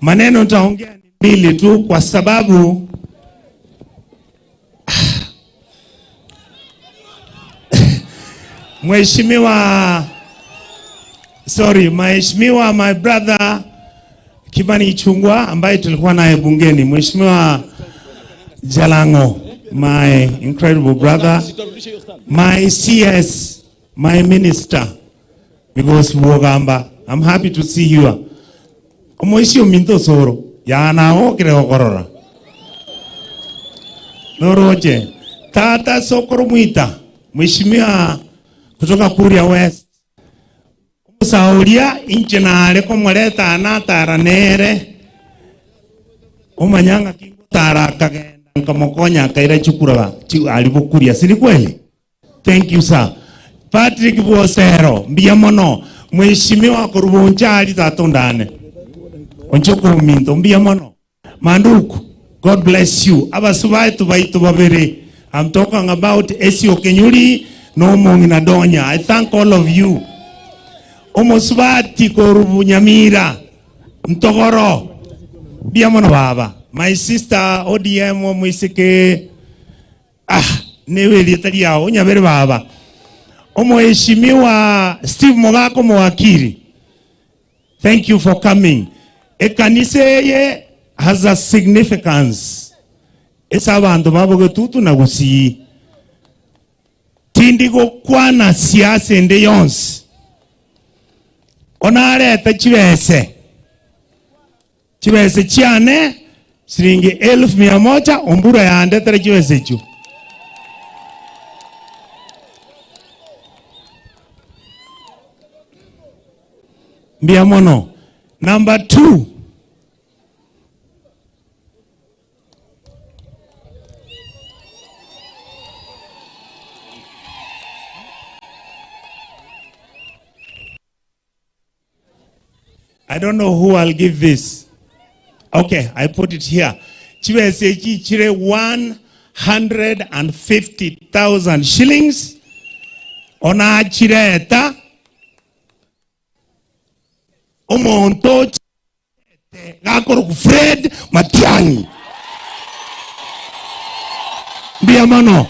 Maneno nitaongea ni mbili tu kwa sababu Mheshimiwa sorry, Mheshimiwa my brother Kimani Ichung'wah ambaye tulikuwa naye bungeni, Mheshimiwa Jalango, my incredible brother, my CS, my minister, because Bwogamba, I'm happy to see you. Omoisia ominto osoro, yaa nagokire gokorora. Noroche, tata sokoro mwita, Mheshimiwa kutoka Kuria West, Omosae oria inche nare komoreta aa natara nere, omanya ng'aki ngotara akagenda nkamokonya akaira chikura ba chi aria bokuria siri kweli? Thank you sir. Patrick Bwosero mbuya mono mheshimiwa korwa Bonchari tata ondane onche okominto mbuya mono. Manduku God bless you abasubaetu baito babere I'm talking about Esio Kenyuri na omong'ina Donya I thank all of you omosubati koru Nyamira Ntogoro mbuya mono baba my sister ODM omoiseke ah newe erieta riao onyabere baba omoheshimiwa Steve Mogaka omowakiri Thank you for coming. Ekanisa eye has a significance ase abanto ba Bogetutu na Gusii. Tindi gokwana siasa ende yonsi. Onarete chibese, chibese chiane siringi elfu mia moja ombura yandetere chibese echio. Mbuya mono. Number 2. I don't know who I'll give this. Okay, I put it here. Chibesa echi chire 150,000 shillings. Onachireta omonto ochete gakorokwa Fred Matiang'i. Mbuya mono.